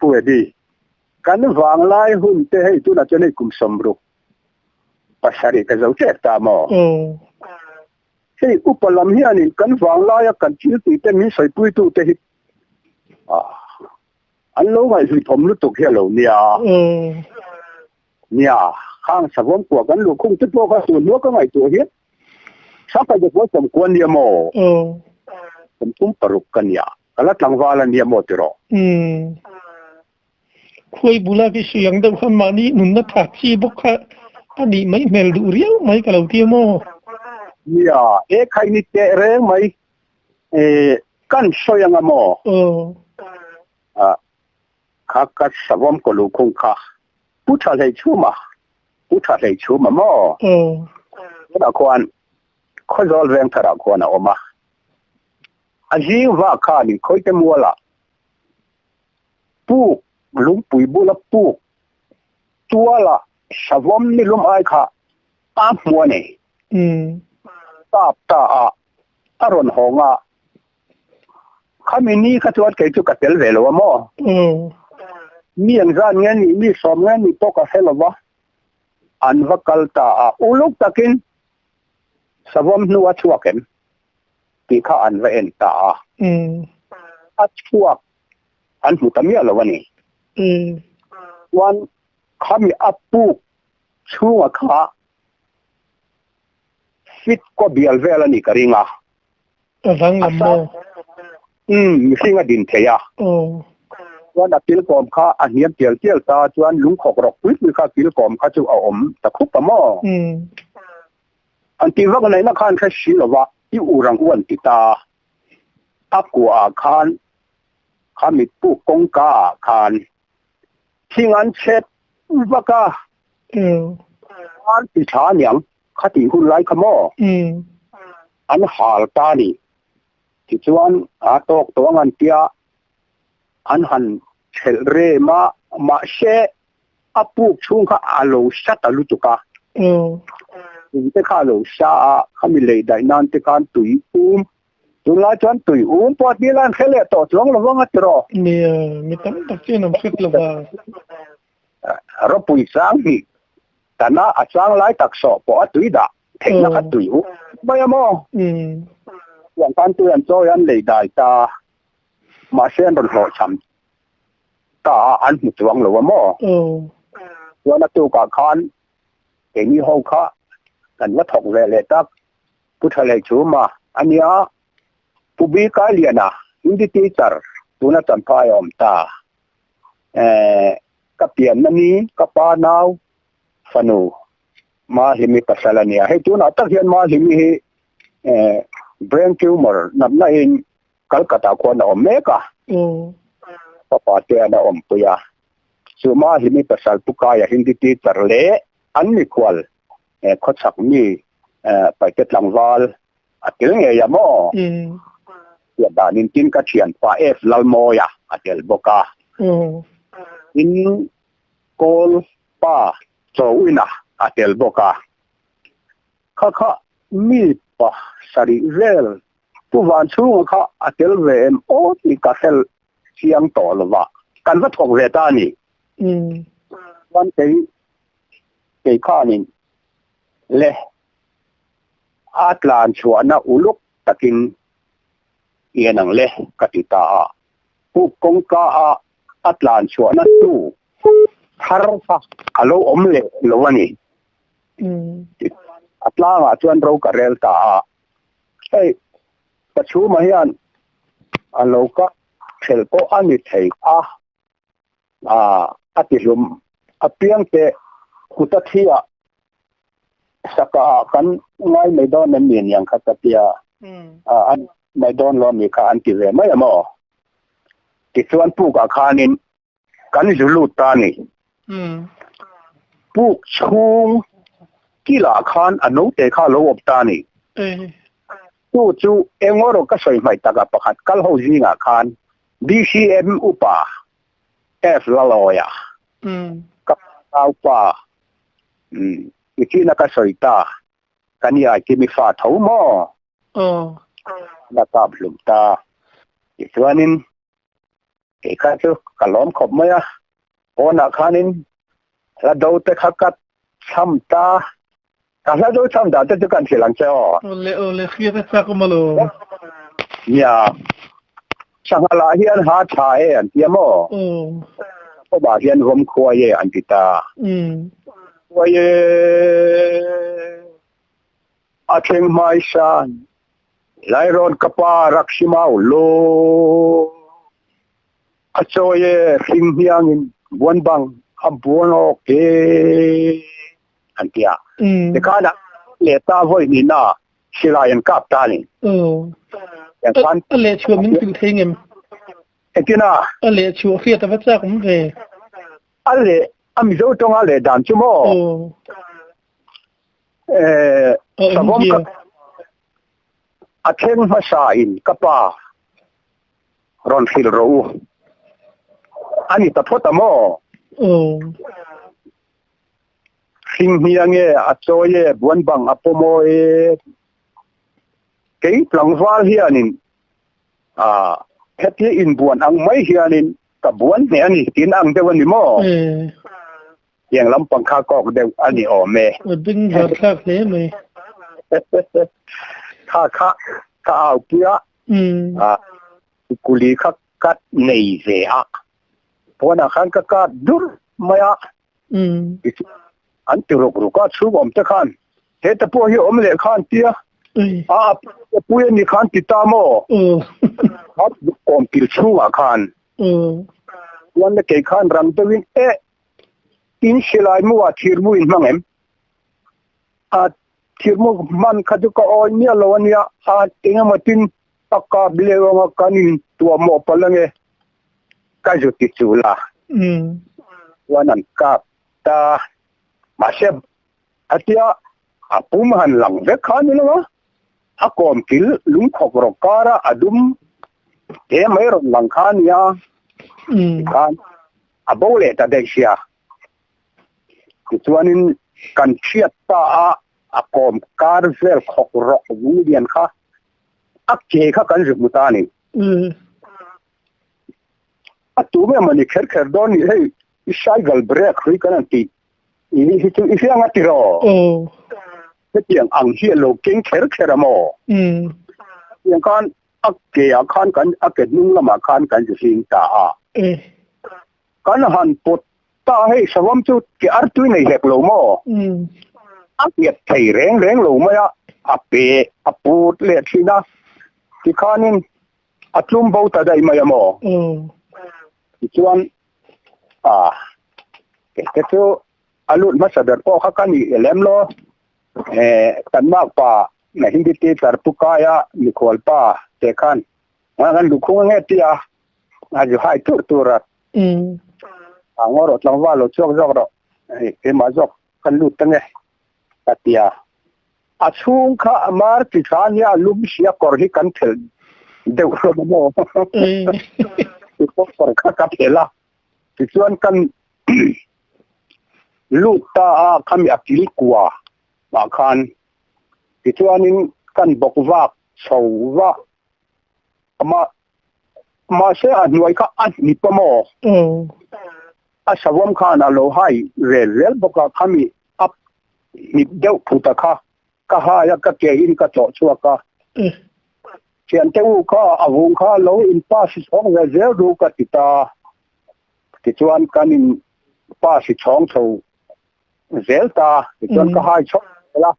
Pu Eddie, kan vanglai hun te hei tunah chuan hei kum 67 ka zo tep ta maw? Hei upa lam hianin kan vanglaia kan thil tih te min sawipuitu te hi an lo ngaihhluithawm lutuk hi a lo nia. Nia, khang savawm kua kan luhkhung te pawh kha tun hnuah ka ngaihtuah hian Sangkai te pawh 90 nia maw? 36 ka nia. Ka la tlangval a nia maw tiraw? Umm. Khuai bula khi sui ang deuh khan mahni nunna tha chi bawk kha a nih mai hmel duh riau mai ka lo ti a maw? Nia, e khai ni teh reng mai. E, kan sawi anga maw? Aw. A, kha ka savawm kaw luhkhung kha Pu Tha Hleichhuma, Pu Tha Hleichhuma maw? Aw. Tunah khuan Khawzawl Vengtharah khuan a awm a. A zing vak khanin khawite mualah puk lungpui bula puk tuala savawm ni lum ai kha a hmu a ni. Tap ta a a rawn hawng a, khami ni kha chuan kei chu ka tel ve lo a maw? Mi engzat nge nih, mi sawm nge nih pawh ka hre lo va, an va kal ta a, uluk takin savawm hnu a chhuak em? Tih kha an va en ta a. A chhuak an hmu ta miah lo a ni. Chuan khami a puk chhunga kha fit kaw bial vel a nih ka ring a. A dang lam maw? Umm, mihring a din thei a. Chuan a kilkawm kha a hniam tial tial ta chuan lungkhawk rawk pui pui kha kilkawm kha chu a awm ta khup a maw? An tih vak naihna khan hre si lova i ur ang u an ti ta. A kuah ah khan kha mitpuk kawngka ah khan thing an chhet vak a. An ti tha aniang kha tih hun lai kha maw? An hal ta ni. Tichuan a tawk tawh ang an tia an han thelh rem a, mahse a puk chhung kha a lo sa ta lutuk a. Tui te kha a lo sa a, khami lei daih nan te khan tui um, tunlai chuan tui um pawh a tir lai an hre leh tawh chuang lo vang a tiraw? Nia, mi tam tak chuan an hret lo va. Ropui chang hi tana a chang lai tak sawh pawh a tui dah theihna kha tui um mai a maw? Tiang khan tui an chawi an lei dai ta, mahse an rawn hlawhchham ta a an hmu chuang lo a maw? Chuan a tukah khan keini ho kha kan va thawk ve leh tak, Pu Thalei Chhuma a nia, Pu Bi Kailiana Hindi teacher tuna Champhai a awm ta. Eh, ka pianna ni, ka pa nau fanu Mahlimi pasal a nia. Hei tunah tak hian Mahlimi hi eh brain tumor natna in Calcutta khuan a awm mek a. Papa te an a awmpui a. Chu Mahlimi pasal Pu Kaia Hindi teacher leh an mikhual khawchhak mi Paite tlangval a tel ngei a maw? Tiah danin tin ka thianpa F Lalmawia a tel bawk a. Tin Kawl pa Chawina a tel bawk a. Kha kha mi pa sarih vel Pu Vanchhunga kha a tel ve em aw tih ka hre chiang tawh lo va, kan va thawk ve ta a ni. Chuan kei kei khanin le a tlan chhuahna uluk takin i en ang le ka ti ta a. Puk kawngka a a tlan chhuahna hnu thar kha a lo awm leh lo a ni. A tlangah chuan ro ka rel ta a. Hei ka chhuma hian a lo ka thelh pawh a ni thei a, a ti hlum apiang te kuta thi ah saka ah kan ngai mai dawn em ni niang kha ka tia a mai dawn lo mi kha an ti ve mai a maw tichuan puk ah khanin Kan zu lut ta a ni. Puk chhung kilah khan a note kha a lo awm ta a ni. Chu chu eng erawh ka sawi hmaih takah pakhat kal ho zingah khan BCM upa F Lalawia ka naupa Nichina ka sawi ta ka ni ai kimi fa tho maw? La kap hlum ta. Tichuanin. Kei kha chu ka lawm khawp mai a, pawnah khanin hla do te kha ka cham ta, ka hla do cham dan te chu kan hrilh ang che aw. Awle awle hriat a chak awm alawm. Nia, sangha lah hian ha tha e an ti a maw? Aw. Kawmah hian vawm khuai e an ti ta. Khuai e a thleng hmaisan. Lairawn ka pa rak si mau lo. A chawi e hring hniangin buan bang a buan awk e an ti a. Tikhan a leh ta vawi hnihna silai an kap ta a ni. Tiangkhan A leh chhuah min hrilh thei ngem? Engtin a? A leh chhuah hriat a va chak awm ve. A leh a Mizo tawnga leh dan chu maw? Savawm ka a thleng hmasa in ka pa rawn hrilh rawh u a ni ta phawt a maw? Hring hmia nge a chawi e buan bang a pawmaw e kei tlangval hianin hetia inbuan ang mai hianin ka buan hneh a ni tiin ang deuh a ni maw? Tiang lampang kha kawk deuh a ni awm e. A bing var thlak hle mai. Kha kha ka au pui a, kuli kha ka nei ve a, pawnah khan ka kat dur mai a, an ti ruk ruk a, chhung awm te khan he te pawh hi awm leh khan tia, a pui a ni khan ti ta maw? Kawm kil chhungah khan chuan le kei khan rang deuhin e In silai mu ah thirmu in hmang em? A thirmu hman kha chu ka awi miah lo a nia, a engemaw tin a kap leh anga kan in tuah mawh palh ange ka zu ti chul a. Chuan an kap ta, mahse hetia a pum han lang vek kha a ni lo a, a kawm kil lungkhawk rawk kara a dum te mai rawn lang kha a nia, tikhan A bo leh ta daih sia. Tichuanin kan hriat ta a, a kawm kar vel khawk rawk vung lian kha a ke kha kan ri hmu ta a ni. A tum em a ni kher kher dawn ni hei i cycle brake hrui kan han tih i hi chu i hriang a ti raw. Hetiang ang hi a lo keng kher kher a maw? Hetiang khan A ke ah khan kan a ke hnung lamah khan kan zu hling ta a. Kan han pawt ta hei savam chu ke artui nei hlek lo maw? A nghet thei reng reng lo mai a, a pe a put leh thin a, tikhanin a tlum bo ta daih mai a maw? Tichuan a ke te chu a lut hmasa ber pawh kha ka ni lem lo. Kan makpa na Hindi teacher pu Kaia mikhual pa te khan nga kan lukhung ange tia a zu hai tur tur a a ngaw rawh tlangval lo chhuak zawk rawh hei keimah zawk kan lut ta nge ka tia a chhung kha a mar ti tha nia lum sia kawr hi kan phelh deuh hlawm a maw kawr kha ka phelh a tichuan kan lut ta a khami a kil kua mah khan tichuanin kan bawk vak chho va mah mahse a hnuai kha a hnip a maw a savawm khan a lo hai vel zel bawk a khami a hnip deuh phut a kha ka hai a ka ke in ka tlawh chhuak a thiante u kha a vung kha lo in pass chhawng ve zel ru ka ti ta. Tichuan kan in pass i chhawng chho zel ta, tichuan ka hai chhawk zel a.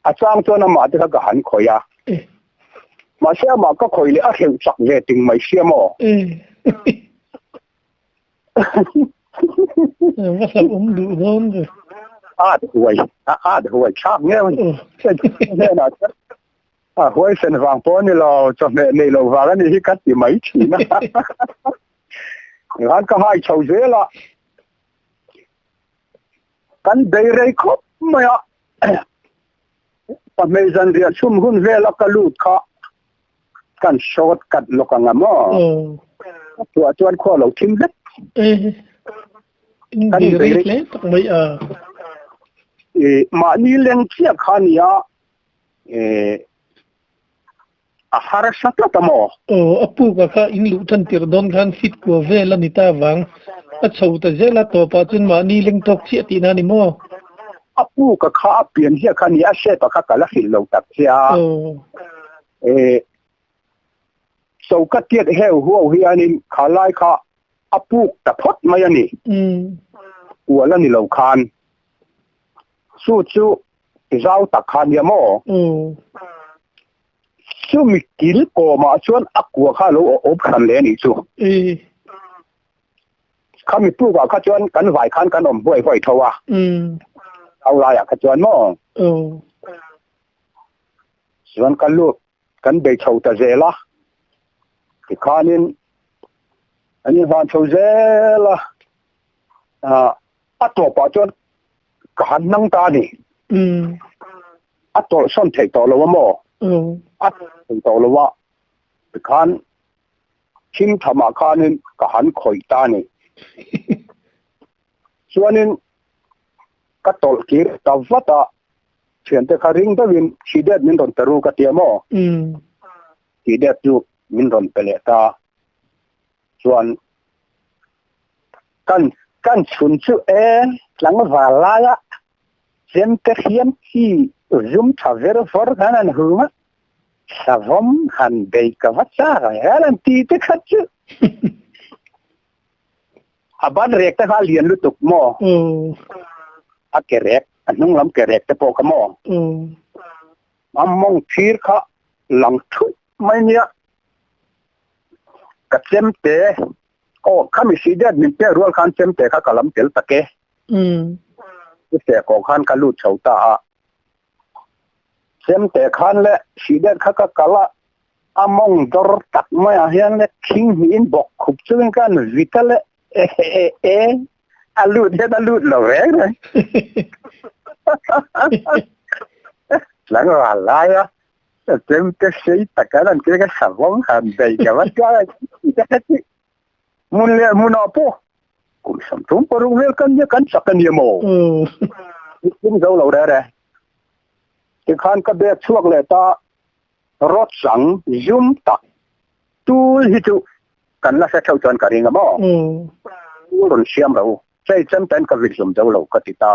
A chang chuan amah te kha ka han khawih a. Mahse amah ka khawih leh a hreuh chak ve ting mai sia maw? Va hlauh awm duh dawn ve. At huai, a at huai thlak ngei a ni. Hnenah chuan A huaisen vang pawh a ni lo, chawhmeh neih loh vang a nih hi ka ti mai thin a. Khan ka hai chho zel a, kan bei rei khawp mai a, pahmei zanriah chhum hun vela ka lut kha kan short cut lawk ang a maw? Ka chhuah chuan khua lo thim vek. Kan bei rei hle tak mai a. Mahni leng chiah kha a ni a. A harsa tlat a maw? Aw, a puk a kha in luh tan tirh dawn khan fit kua vel a ni ta vang. A chho ta zel a, tawpah chuan mahni leng tawk chiah tihna a ni maw? A puk a kha a pian ziah kha ni, a shape a kha ka la hrilh lo tak che a. Aw. E, so ka tiat heu huau hianin kha lai kha a puk ta phawt mai a ni. Kual a ni lo khan. Chu chu zau tak kha nia maw? Chumi kil kawmah chuan a kua kha a lo awp hran leh a nih chu. Khami pukah kha chuan kan vai khan kan awm huai huai tho a. Au laiah kha chuan maw? Chuan ka lut kan bei chho ta zel a, tikhanin an inhlan chho zel a, a tawpah chuan ka han nang ta a ni. A tawlhsawn theih tawh lo a maw? A thei tawh lo a, tikhan thim thamah khanin ka han khawih ta a ni. Chuanin ka tawlh kir ta vat a, thiante kha ring deuhin thi det min rawn pe ru ka ti a maw? Thi det chu min rawn pe leh ta. Chuan kan kan chhun chu e tlangval laia chemte hriam chi zum tha ver vawr khan an hum a, savawm han bei ka va chak ang hian an ti te kha chu. A ban rek te kha a lian lutuk maw? A ke rek, a hnung lam ke rek te pawh kha maw? A mawng thir kha lang thuih mai nia. Ka chemte, aw khami si det min pek rual khan chemte kha ka lam tel tak e. Chute kawh khan ka lut chho ta a. Chemte khan le si det kha ka kal a, A mawng dawr tak maiah hian le thing hnihin bawk khup chungin khan vit a le e e e a lut hian a lut lo reng reng. Tlangval laia chemte sei tak an an keng a savawm han bei ka va tlak a hmun leh hmunah pawh kum 36 vel kan nia kan chak a nia maw? Tum zo lo reng reng. Tikhan ka bag chhuak leh ta. Rawt chang zum tak tul hi chu kan la hre theuh chuan ka ring a maw? Tul rawn siam ro u, chei chem ten ka vit zum zo lo ka ti ta.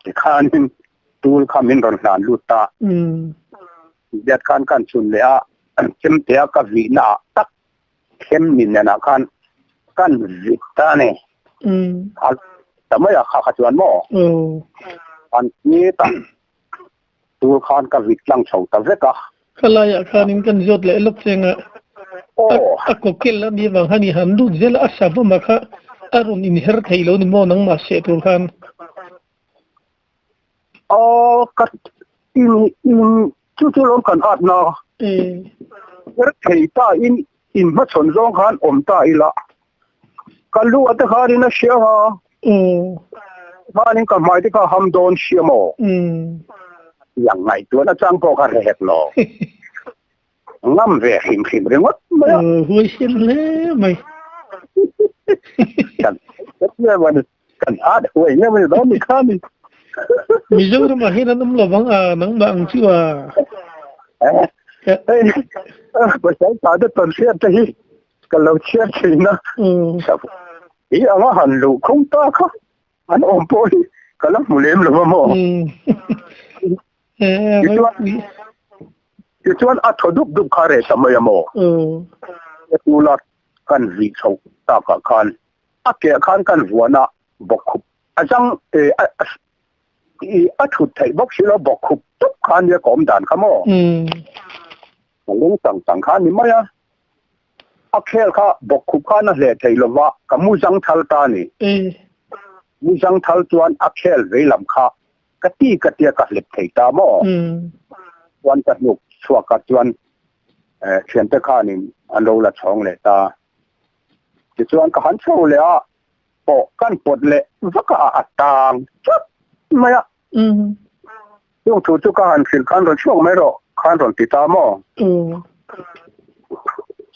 Tikhanin tul kha min rawn hlan lut ta. Biat khan kan chhun leh a, chemtea ka vihna ah tak them ni nenah khan kan vit ta a ni. A ta mai a kha kha chuan maw? An ti ta. Tur khan ka vit tlang chho ta vek a. Khalaiah khanin kan zawt leh lawk cheng a, a kawkel a nih avang khan i han lut zel a, a savawm a kha a rawn inher thei lo ni maw nangmah seh tur khan? Aw ka in in chu chu lawm kan at na. Her thei ta in in hmachhawn zawng khan awm ta ila. Ka lu a te khanin a hria a, khanin ka hmai te kha ham dawn sia maw? Tiang ngaihtuahna chang pawh kha hre hek lo. Ngam ve hrim hrim ringawt mai a. Huai sen hle mai. Kan kan at huai nge mai dawn ni khanin. Mizoramah hian an awm lo vang a, nangmah ang chu a. Hei, pasal tha te tawn hriat te hi Ka lo chhiar thin a, i anga han luh khung ta kha an awm pawh hi ka la hmu lem lo va maw? Tichuan a thaw dup dup kha reh ta mai a maw? Tula kan vih chho takah khan a keh khan kan vuan a bawkkhup a zang a thut theih bawk si lo bawkkhup tawp kha nia ka awm dan kha maw? Ka lung tang tang kha a ni mai a. A khel kha bawkkhup khan a hleh thei lova, ka mu zang thal ta a ni. Mu zang thal chuan a khel vei lam kha ka ti ka tia ka hlep thei ta maw? Chuan ka hnuk chhuak a chuan thiante khanin an lo la chhawng leh ta. Tichuan ka han chho leh a, pawh kan pawt leh vak a, a tang chat mai a. Chung thu chu ka han hrilh khan rawn chhuak mai rawh khan rawn ti ta maw?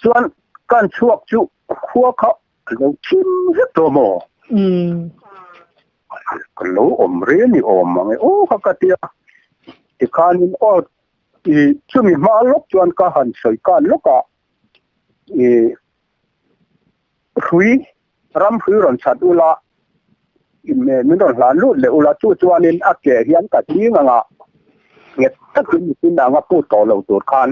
Chuan kan chhuak chu khua kha a lo thim vek tawh maw? Ka lo awm reng ni awm ang e aw kha ka ti a, tikhanin aw. I chumi hma lawk chuan ka han sawi kan lawk a, i hrui ram hrui rawn chhat ula, min rawn hlan lut leh ula, chu chuanin a ke hian ka hling anga nghet takin mipin anga put tawh lo tur khan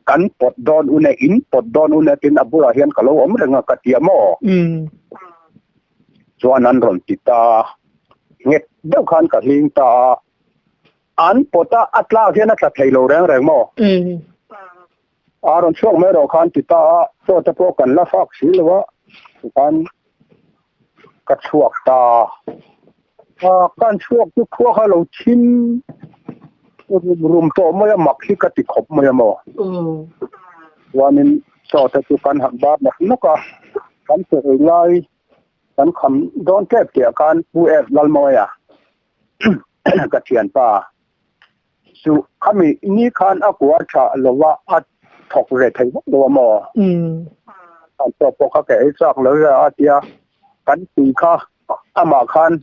kan pawt dawn une, in pawt dawn une tin a bulah hian ka lo awm reng a ka ti a maw? Chuan an rawn ti ta nghet deuh khan ka hling ta a, an pawt a, a tlak hian a tla thei lo reng reng maw? A rawn chhuak mai rawh khan ti ta a, chaw te pawh kan la fak si lo a, tikhan ka chhuak ta a, kan chhuak chu khua kha lo thim rum rum tawh mai a, mak hi ka ti khawp mai a maw. Chuanin chaw te chu kan han bar nawk nawk a, kan che ei lai kan kham dawn tep tih ah khan Pu F Lalmawia ka thianpa Chu khami ni khan a kua tha lova a thawk ve thei vak lo a maw? An tawp pawh kha ka ei chak lo ila a tia, kan tui kha amah khan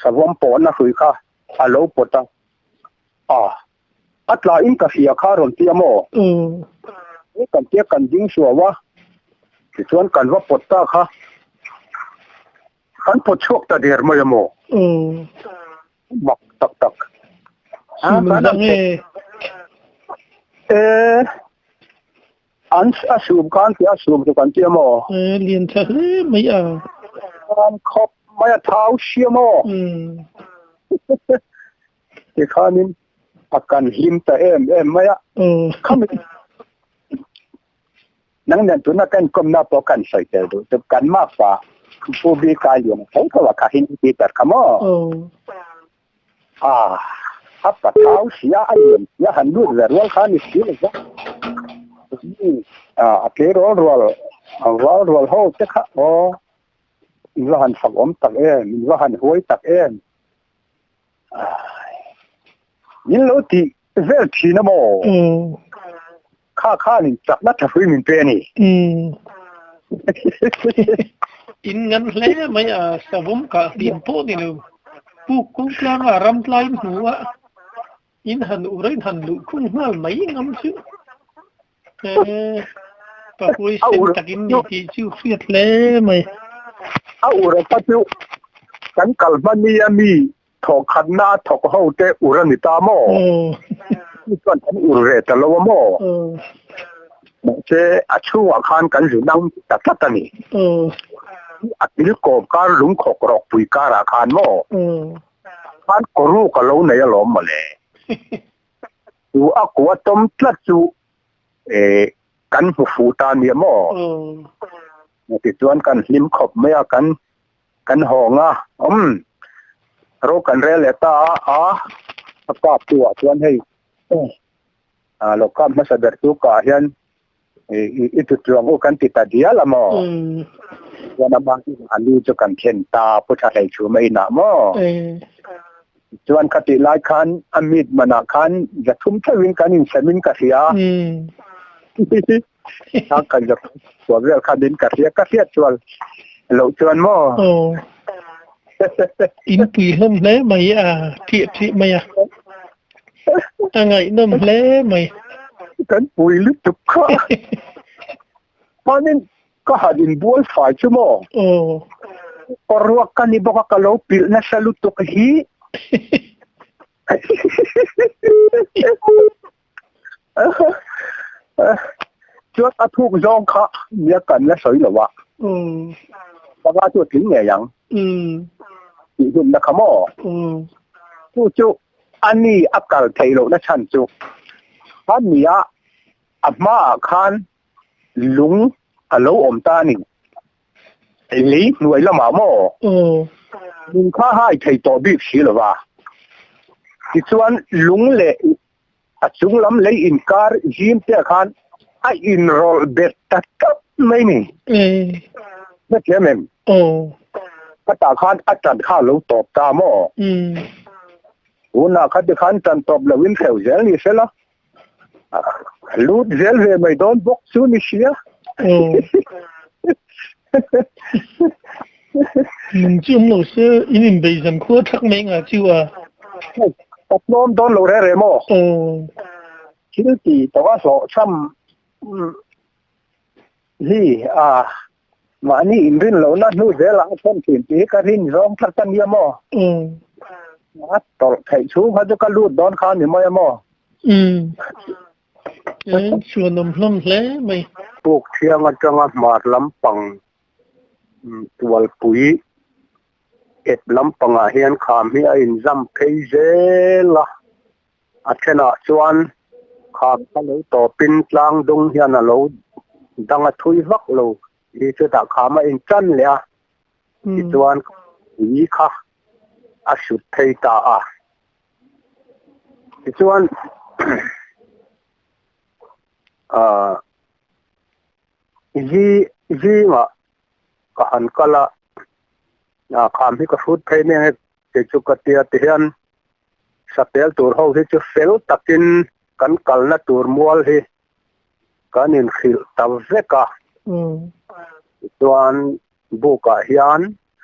savawm pawhna hrui kha a lo pawt a, a a tla in ka hria kha rawn tia maw? Ni kan tia kan ding suau a, tichuan kan va pawt ta kha kan pawt chhuak ta der mai a maw? Mak tak tak. Sum dang e. E an a sum khan ti a sum chu kan tia maw? E lian tha hle mai a. An khawp mai a thau sia maw? Tikhanin a kan hlim ta em em mai a. Khami nang nen tuna kan kawmna pawh kan sawi tel duh chu kan makpa Pu Bka lian a tho tho a kha hin ti tar kha maw? A a pa thau sia a lian sia han lut ve rual kha ni si lo va. A tleirawl rual rual rual ho te kha aw in va han fak awm tak em in va han huai tak em min lo ti vel thin a maw? Kha khanin chakna tha hrui min pe a ni. In ngan hle mai a, savawm kah hlim pawh ni lo. Puk kawng tlanga ram tlai hnu a in han ur a in han luh khung nghal mai ngam chu. Ka huaisen takin ni tih chu hriat hle mai. A ur a kha chu kan kal hma nia mi Thawhkhatna a thawk ho te ur a ni ta maw? Chu chuan kan ur ve ta lo a maw? Mahse a chhungah khan kan zu nang ta tlat a ni. A kil kawp kar lung khawk rawk pui karah khan maw? Khan kawruk a lo nei alawm mawle. Chu a kua tawm tlat chu kan hmu fuh ta nia maw? Tichuan kan hlim khawp mai a, kan Kan hawng a, umm, ro kan rel leh ta a, a, a kap tu ah chuan hei, a lo kap hmasa ber tu kah hian i i tut ruang u kan ti ta dial a maw? Chuan ama a lu chu kan thlen ta pu tha hlei chhum a inah maw? Chuan khatih lai khan a mit manah khan za thum theuhin kan insem in ka hria. A kan zak chuan vel khan in ka hria ka hriat chuan loh chuan maw. Aw. In pui hlawm hle mai a thiah thih mai a. A ngaihnawm hle mai. Kan pui lutuk kha. Hmanin ka han inbual fai chu maw. Aw. Ruak ka ni bawk a ka lo pilh nasa lutuk hi. Chuan a thuk zawng kha nia kan la sawi lo a. Panga chu a tling ngei ang. Tih hunna kha maw? Chu chu a ni a kal theih lohna chhan chu a nia a hmaah khan lung a lo awm ta a ni. Lei hnuai lamah maw? Lung kha hai thei tawh bik si lo va. Tichuan lung leh A chung lam lei inkar zim te ah khan a inrawlh bet ta tlat mai ni. Hrethiam em? Khatah khan a tan kha a lo tawp ta maw? Tunah kha tikhan tan tawp loin hreuh zel ni sela, lut zel ve mai dawn bawk chu ni sia. Nung chu awm lo se, in inbeih zan khua thak mai ngah chu a. Ka tlawm dawn lo reh reh maw? Thil ti tawh a hlawhchham hi a mahni inrin lohna hnu zelah a thlen thin tih hi ka rin zawng tlat a nia maw? A tawlh theih chhung kha chu ka lut dawn kha a ni mai a maw? Chhuanawm hlawm hle mai. Puk thiang atanga hmar lampang tualpui ep lampangah hian kham hi a inzam phei zel a, a thenah chuan kham kha lo tawpin tlang dung hian a lo dang a thui vak lo hi chutah kham a intan leh a, tichuan ui kha a sut phei ta a. Tichuan ah zi zingah ka han kal a, ah kham hi ka hrut phei mek e kei chu ka tia tihian sapel tur ho hi chu fel takin kan kalna tur mual hi kan inhrilh ta vek a. Tichuan bukah hian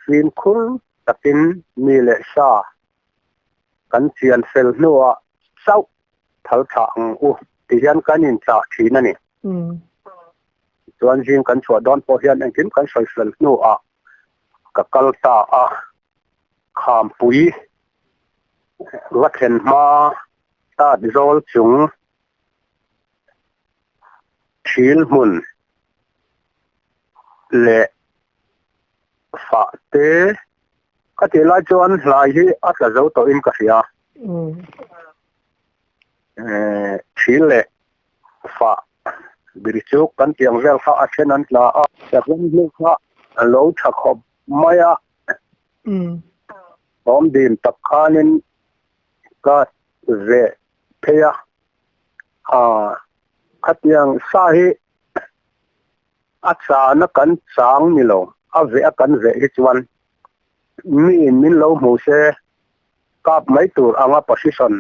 fimkhur takin mi leh sa kan chian fel hnuah chauh thal thlah ang u ti hian kan inchah thin a ni. Chuan zing kan chhuah dawn pawh hian engkim kan sawi fel hnuah ka kal ta a, Khampui va thlen hma tat zawl chung thil hmun leh fah te ka tih lai chuan hlai hi a tla zo tawhin ka hria. Thil leh fah bir chu kan tiang vel kha a then an tla a, savawm hnu kha a lo tha khawp mai a, awm dim tak khanin ka veh phei a, khatiang sa hi a chana kan chang ni lo, a veh a kan veh hi chuan miin min lo hmu se kap mai tur anga position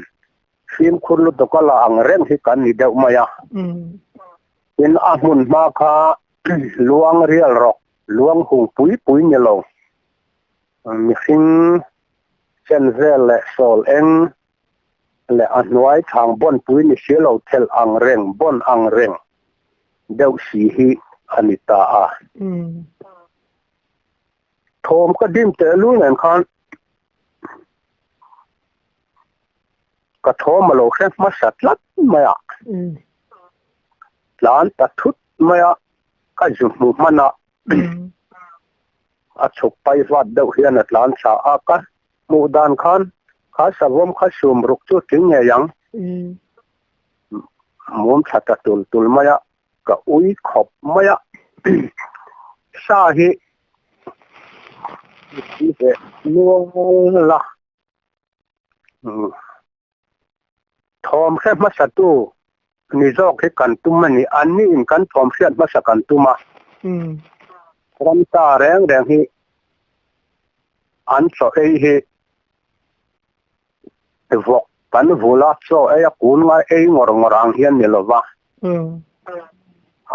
fimkhur lutuk a la ang reng hi kan ni deuh mai a. Tin, a hmun hma kha luang rial rawk, luang hung pui pui ni lo, mihring chen vel leh sawl eng leh a hnuai thang bawn pui ni si lo thelh ang reng, bawn ang reng deuh si hi a ni ta a. Thawm ka dim tehlul nen khan ka thawm a lo hre hmasa tlat mai a. Tlan ta thut mai a, ka zu hmu hman a, a chhuk pai vat deuh hian a tlan thla a, ka hmuh dan khan kha savawm kha sum ruk chu tling ngei ang. Mum thla ta tul tul mai a, ka ui khawp mai a, sa hi nual a, thawm hre hmasa tu ni zawk hi kan tum a ni, an ni in kan thawm hriat hmasa kan tum a, ramsa reng reng hi an chaw ei hi vawk kan vul a, chaw ei a kun ngai ei ngawr ngawr ang hian ni lova.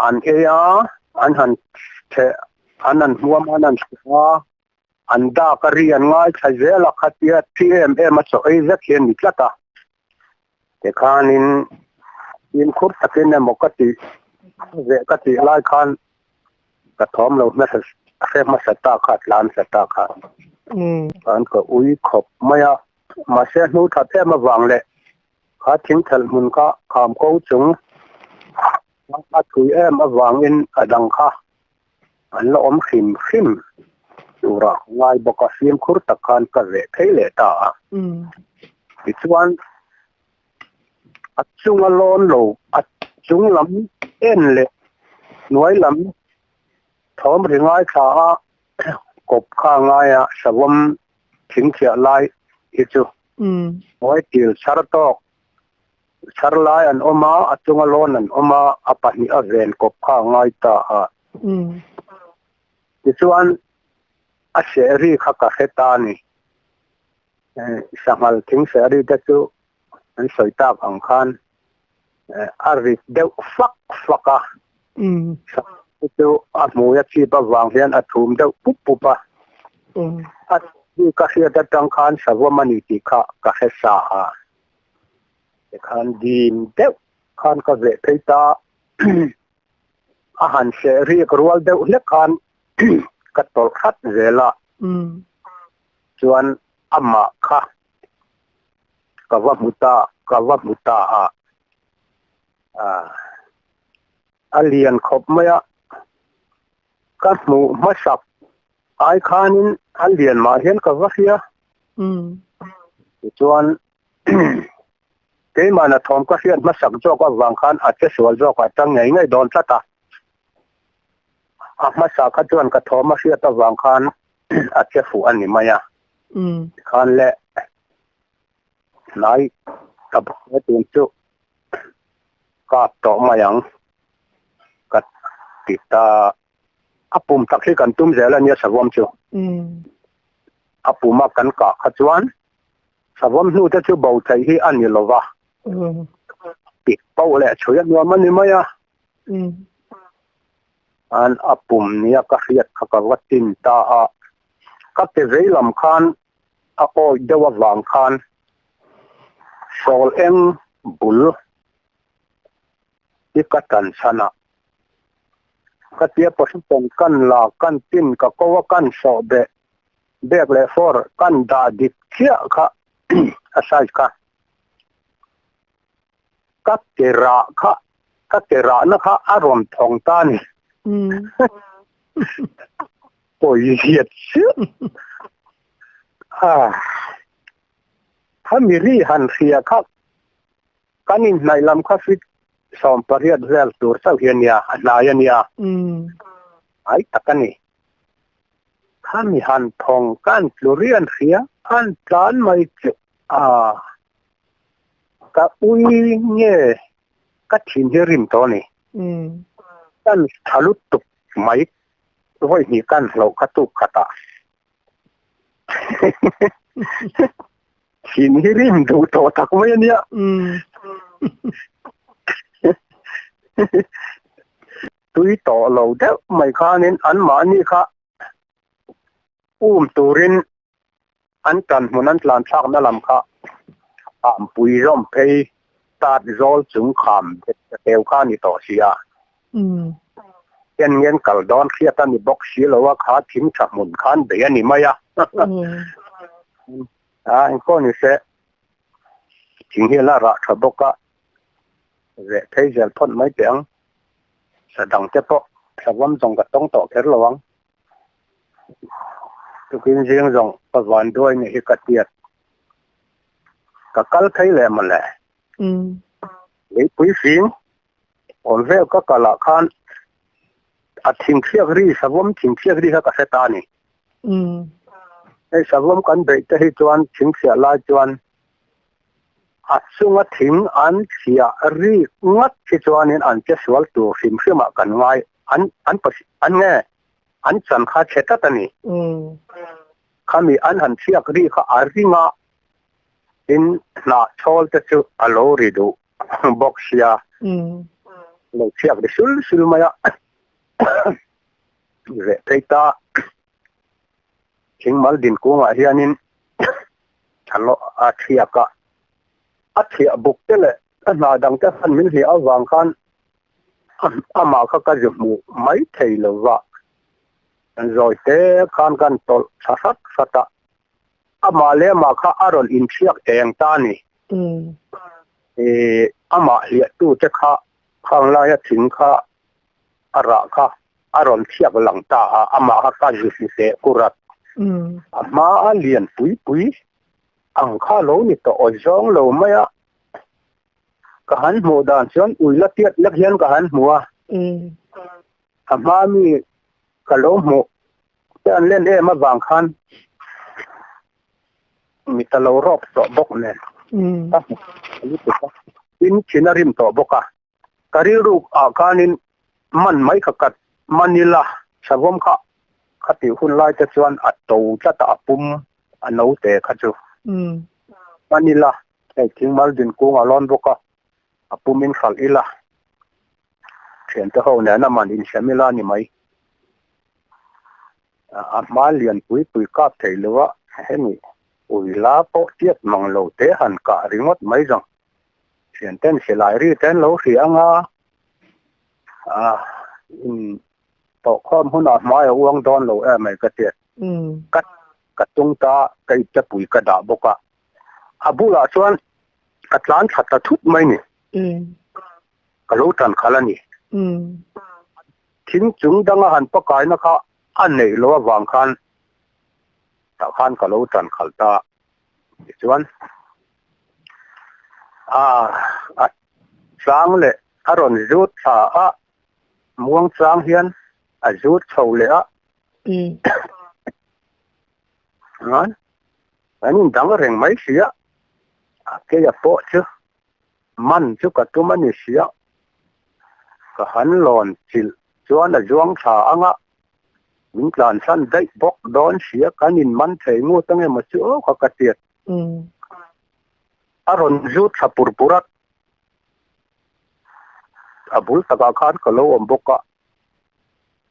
An ei a, an han theh, an han hmuam a, an han hrilh a, an dak a ri an ngaithla zel a, khatia thi em em a chaw ei vek hi a ni tlat a. Tikhanin fimkhur takin emaw ka tih ve ka tih lai khan ka thawm lo hmasa hre hmasa ta kha tlan hla ta kha an ka ui khawp mai a mahse hnu that em avang leh kha thingthelh hmun kha kham ko chung a thui em avangin a dang kha an la awm hrim hrim tura ngai bawk a fimkhur tak khan ka veh phei leh ta a tichuan a chunga lawn lo a chung lam en leh hnuai lam thawm ri ngaithla a kawp kha ngaia savawm thingthiah lai hi chu hnuai til chhar tawk Chhar lai an awm a, a chunga lawn an awm a, a pahnih a ven kawp kha a ngai ta a. Tichuan, a sehri kha ka hre ta a ni. Sanghal thing sehri te chu an sawi tak ang khan a rit deuh fak fak a. Sanghal chu a hmui a chip avang hian a thum deuh pup pup a. A sehri ka hriat atang khan savawm a ni tih kha ka hre sa a. Tikhan dim deuh khan ka veh phei ta a han seh rik rual deuh hlek khan ka tawlh hrat zel a. Chuan amah kha ka va hmu ta ka va hmu ta a. A lian khawp mai a, ka hmuh hmasak ai khanin a lian mah hian ka va hria. Tichuan keimahna thawm ka hriat hmasak zawk avang khan a che sual zawk a tang ngei ngei dawn tlat a. A hmasa kha chuan ka thawm a hriat avang khan a che fuh a ni mai a. Tikhan le hnai ka bawk tun chu kap tawh mai ang ka ti ta. A pum tak hi kan tum zel a nia savawm chu. A puma kan kah kha chuan savawm hnu te chu bo theih hi a ni lova. Pik poh leh chhui a nuam a ni mai a. An a pum nia ka hriat kha ka va tin ta a. Ka ke vei lam khan a awih deuh avang khan sawl eng bul hi ka tan chhan a. Ka tia position kan la kan tin ka ko a kan sawh beh bek leh fawr kan dah dik chiah kha a size kha ka ke rah kha ka ke rahna kha a rawn thawng ta a ni. Pawi ziat chiah. Ah khami ri han hria kha Kan inhnaih lam kha feet 18 vel tur chauh hi a nia, a hnai a nia. Hnai tak a ni. Khami han thawng kan tlu rian hria, an tlan mai chu a ka ui nge ka thin hi rim tawh a ni. Kan tha lutuk mai vawi hnih kan hlauh kha tuk khatah. Thin hi rim duh tawh tak mai a nia. Tui tawh lo deuh mai khanin anmahni kha um turin an tan hmun an tlan thlakna lam kha khampui zawm phei tat zawl chung kham teu kha a ni tawh si a. Ken ngen kal dawn hriat a ni bawk si lo a, kha thing tha hmun khan bei a ni mai a. A engpawh ni se, thing hi a la rah tha bawk a, reh phei zel phawt mai teh ang. Sa dang te pawh savawm zawng ka tawng tawh kher lo ang. Tukin zing zawng ka van duai nih hi ka tiat. Ka kal phei leh mawle. Leipui fing Awm vel ka kal ah khan a thingthiak ri savawm thingthiak ri kha ka hre ta a ni. Hei savawm kan beih te hi chuan thingthiah lai chuan a chunga thing an thiah ri ngat hi chuanin an che sual tur hrim hrim ah kan ngai an an an nge an chan kha chhe tlat a ni. Khami an han thiak ri kha a ring a tin hnah chhawl te chu a lo ri duh. bawk sia lo chhiak ri sul sul mai a reh phei ta thingmal din kungah hianin a thiak a a thiah buk te leh a hna dang te khan min hliah avang khan amah kha ka zu hmuh mai thei lo va zawi te khan kan tawlh tha hrat hrat a amah leh amah kha a rawn inthiak eng ta a ni. Ih amah hliahtute kha khang laia thing kha a rah kha a rawn thiak lang ta a, amah kha ka zu hmu teh kurat. A hma a lian pui pui ang kha lo ni tawh awi zawng lo mai a, ka han hmuh dan chuan ui la tiat lek hian ka han hmu a, a hma mi ka lo hmuh te an len em avang khan mit a lo rawp tawh bawk nen ka hmu lutuk a, tin thin a rim tawh bawk a, ka rilru ah khanin man mai kha ka man ila savawm kha kha tih hun lai te chuan a to tlat a, a pum a no te kha chu man ila hei thingmal din kung a lawn bawk a, a pum in hralh ila thiante ho nena man insiam ila a ni mai. A hma lian pui pui kap thei lo a, hemi ui la pawh tiat mang lo te han kah ringawt mai zawng. Thianten silai ri te an lo hria anga in tawhkhawm hunah hmai a uang dawn lo em mai ka ti. Ka ka tung ta ka iptepui ka dah bawk a. A bulah chuan ka tlan thla ta thut mai ni. Ka lo tan khalh a ni. Thing chung danga han pakaina kha a neih loh avang khan tah khan ka lo tan khalh ta. Tichuan a a chang leh a rawn zut thla a, muang chang hian a zut chho leh a. An indang reng mai si a, a keia pawh chu man chu ka tum a ni si a, ka han lawn chilh chuan a zuang thla ang a, min tlansan daih bawk dawn si a, kan in man thei ngut ange maw chu aw kha ka tiat. A rawn zut thla pur pur a, a bul takah khan ka lo awm bawk a,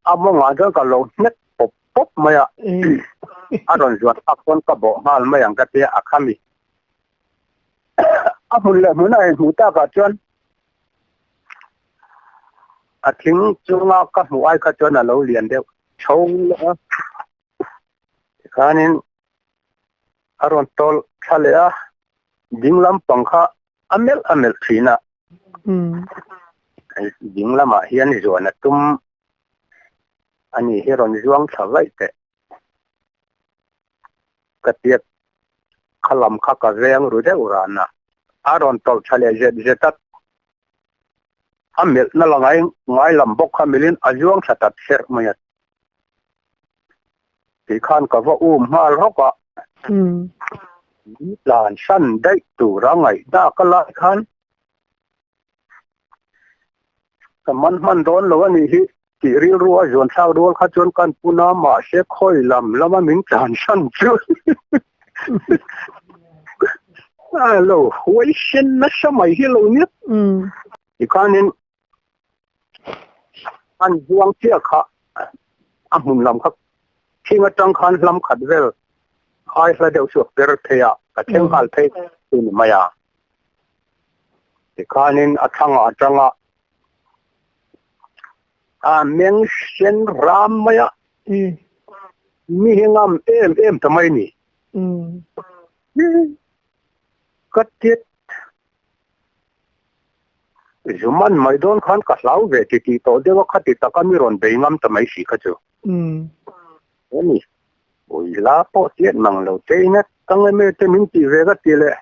a mawngah chuan ka lo hnek pawp pawp mai a, a rawn zuan thlak chuan ka bawh nghal mai ang ka tia a khami. A hmun leh hmun a inhmuh takah chuan a thing chunga ka hmuh ai kha chuan a lo lian deuh chho leh a. Tikhanin a rawn tawlh thla leh a, ding lampang kha a melh a melh thin a. Ding lamah hian zuan a tum a ni hi rawn zuang thla vaih teh. Ka tiat kha lam kha ka veng ru deuh ran a, a rawn tawlh tha leh zet zet a, a melhna la ngai ngai lam bawk kha melhin a zuang tha tat serh mai a tih khan ka va um nghal rawk a, min tlan hran daih tur a ngaih dak a lai khan Ka man hman dawn lo a nih hi tih rilru a zuan thlak rual kha chuan kan pun a, mahse khawi lam lama min tlan hran chu a lo huai sen nasa mai hi lo nia. Tikhanin an zuang chiah kha a hmun lam kha thing atang khan hlam khat vel ai hla deuh chu a per thei a, ka thleng nghal phei chu ni mai a. Tikhanin a thlangah atanga a meng sen ram mai a, mi hi ngam em em ta mai ni. Ka tiat Zuman mai dawn khan ka hlau ve ti tih tawh deuh a khati taka mi rawn bei ngam ta mai si kha chu. Ani, ui la pawh tiat mang lo te ina tang em em te min tih ve ka ti leh.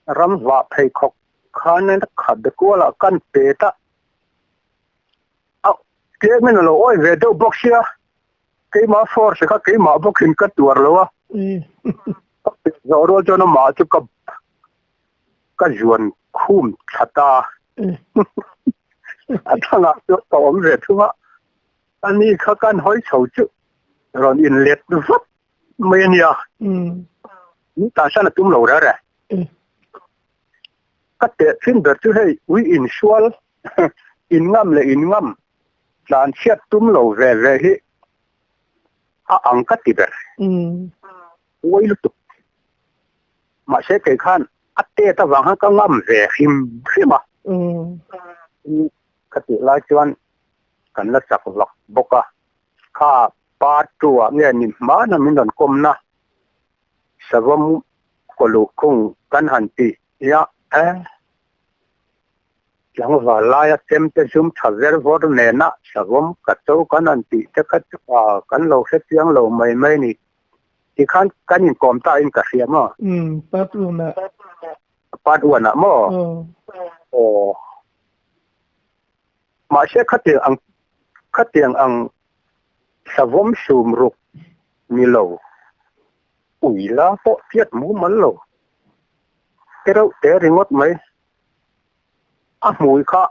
Ram vah pheikhawk khan a khat kualah kan pet a, a tlem in a lo awi ve deuh bawk sia, keimah force kha keimah bawkin ka tuar lo a, ka pet zawh rual chuan amah chu ka ka zuan khum thla ta, a thangah chuan ka awm ve thung a, ani kha kan hawi chho chu rawn inlet vat mai a nia. Min tansan a tum lo reh reh. Ka teh thin ber chu hei ui insual in ngam leh in ngam tlan chhiat tum lo ve ve hi a ang ka ti ber. Uai lutuk. Mahse kei khan a tet avang khan ka ngam ve hrim hrim a. Ka tih lai chuan kan la chak vak bawk a. Kha part two ah nge ni hmana min rawn kawmna Savawm kawluh khung kan han tih ia e. Tlangval laia chemte zum tha ver vawr nena Savawm ka cho kan han tih te kha chu a kan lo hre chiang lo mai mai ni. Tikhan kan inkawm ta in ka hria maw? Umm part one ah. Part one ah maw? Aw. Mahse khatiang ang khatiang ang savawm sum ruk ni lo, ui la pawh tiat mumal lo. Te reuh te ringawt mai. A hmui kha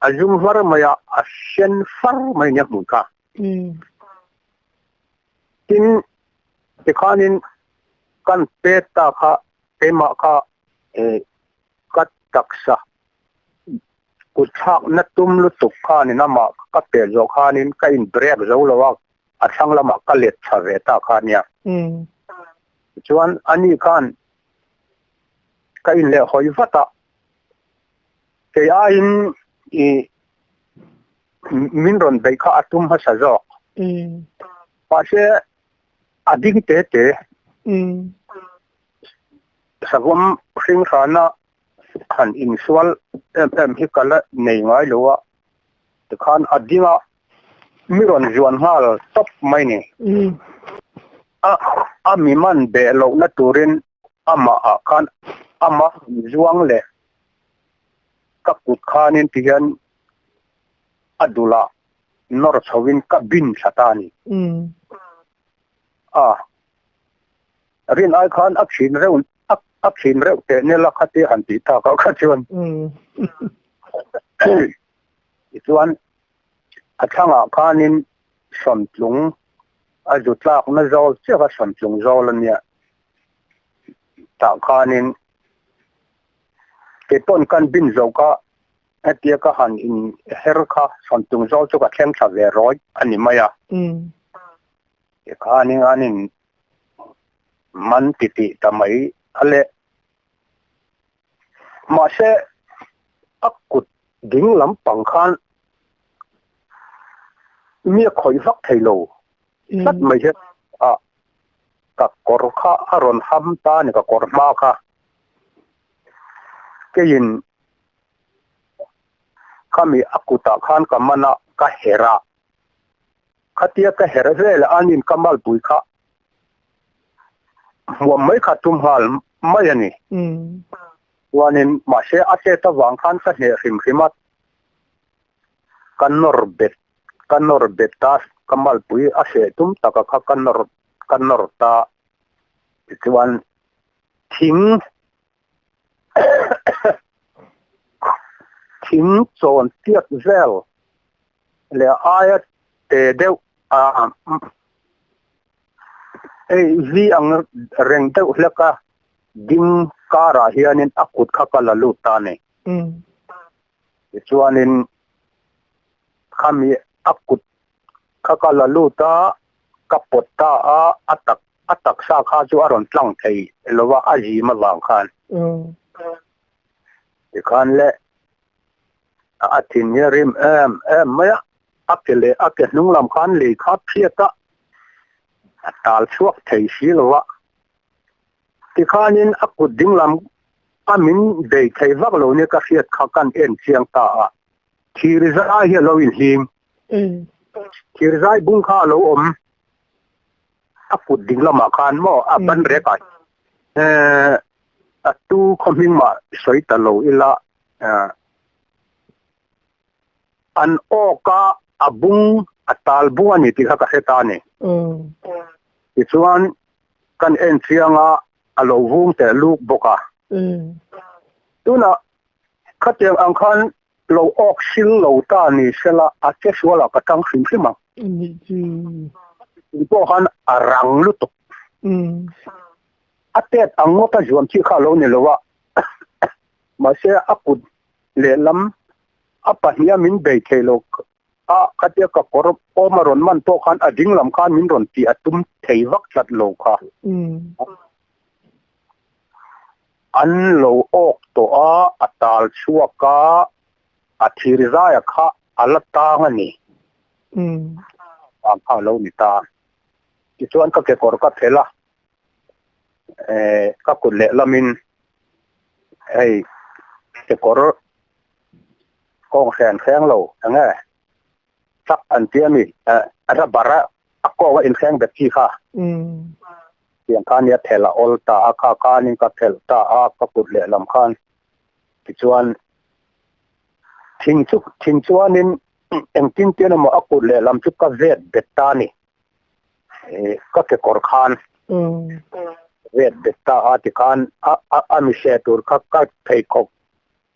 a zum var mai a, a sen far mai nia hmui kha. Tin, tikhanin kan pet ta kha keimah kha ka taksa kut thlakna tum lutuk khanin amah ka pet zawh khanin ka in break zo lo a, a thlang lamah ka let tha ve ta kha nia. Tichuan ani khan ka in leh hawi vat a. Kei aiin i min rawn beih kha a tum hmasa zawk. Mahse a ding te te. Savawm hring hrana han insual em em hi ka la nei ngai lo a, tikhan a ding a mi rawn zuan nghal tawp mai ni. A a mi man beh lohna turin amah ah khan ama zuang leh ka kut khanin tihian a dulah nawr chhoin ka bin thla ta a ni. A rin ai khan a thin reuh a thin reuh teh nela khati han tih tak ah kha chuan tichuan a thlangah khanin sawntlung a zu tlakna zawl chiah kha sawntlung zawl a nia tah khanin kei pawn kan bin zo kha Hetia ka han in her kha sawntung zawl chu ka thleng thla ve rawih a ni mai a. Tikhanin an in man titih ta mai a le. Mahse a kut ding lampang khan mi a khawih vak thei lo tlat mai hian a ka kawr kha a rawn ham ta a ni ka kawr hma kha. Keiin Khami a kutah khan ka man a, ka herh a. Khatia ka herh vel a anin ka malpui kha hmuam mai kha tum nghal mai a ni. Chuanin mahse a chet avang khan ka hneh hrim hrim a, ka nawr bet ka nawr bet ta, ka malpui a hreh tum taka kha ka nawr ka nawr ta. Tichuan thing Thing chawn tiat vel leh aia te deuh a hei vi ang reng deuh hlek a ding karah hianin a kut kha ka la lut ta a ni. Tichuanin khami a kut kha ka la lut a, ka pawt ta a, a tak a taksa kha chu a rawn tlang thei lo a, a zim avang khan. Tikhan le a thin hi a rim em em mai a, a ke leh a ke hnung lam khan lei kha phiat a, a tal chhuak thei si lo a. Tikhanin a kut ding lam a min bei thei vak lo nia ka hriat kha kan en chiang ta a, thir zai hi a lo inhlim. Thir zai bung kha a lo awm. A kut ding lamah khan maw a ban rek ah a tu khaw hming mah sawi ta lo ila an awk a a bung a tal bung a ni tih kha ka hre ta a ni. Tichuan kan en chiang a a lo vung teh luk bawk a. Tunah khatiang ang khan Lo awk sil lo ta ni sela a che sualah ka tang hrim hrim ang. Anih chu. Tun pawh khan a rang lutuk. A tet ang ngawt a zuam chi kha a lo ni lo a. Mahse a kut lehlam a pahnih a min bei thei lo a, khatia ka kawr awm a rawn man pawh khan a ding lam khan min rawn tih a tum thei vak tlat lo kha. An lo awk tawh a, a tal chhuak a, a thir zaia kha a la tang a ni. Vang kha a lo ni ta. Tichuan ka kekawr ka phelh a, ka kut lehlamin hei kekawr kawng hren hreng lo eng nge chak an ti a mi, rubber a a kawng a inhreng bet chi kha. Tiang khan nia phelh a awl ta a, kha khanin ka phelh ta a, ka kut lehlam khan tichuan thing chu thing chuanin engtin tian emaw a kut lehlam chu ka vet bet ta a ni, ka kekawr khan vet bet ta a tikhan a a mi hreh tur kha ka pheikhawk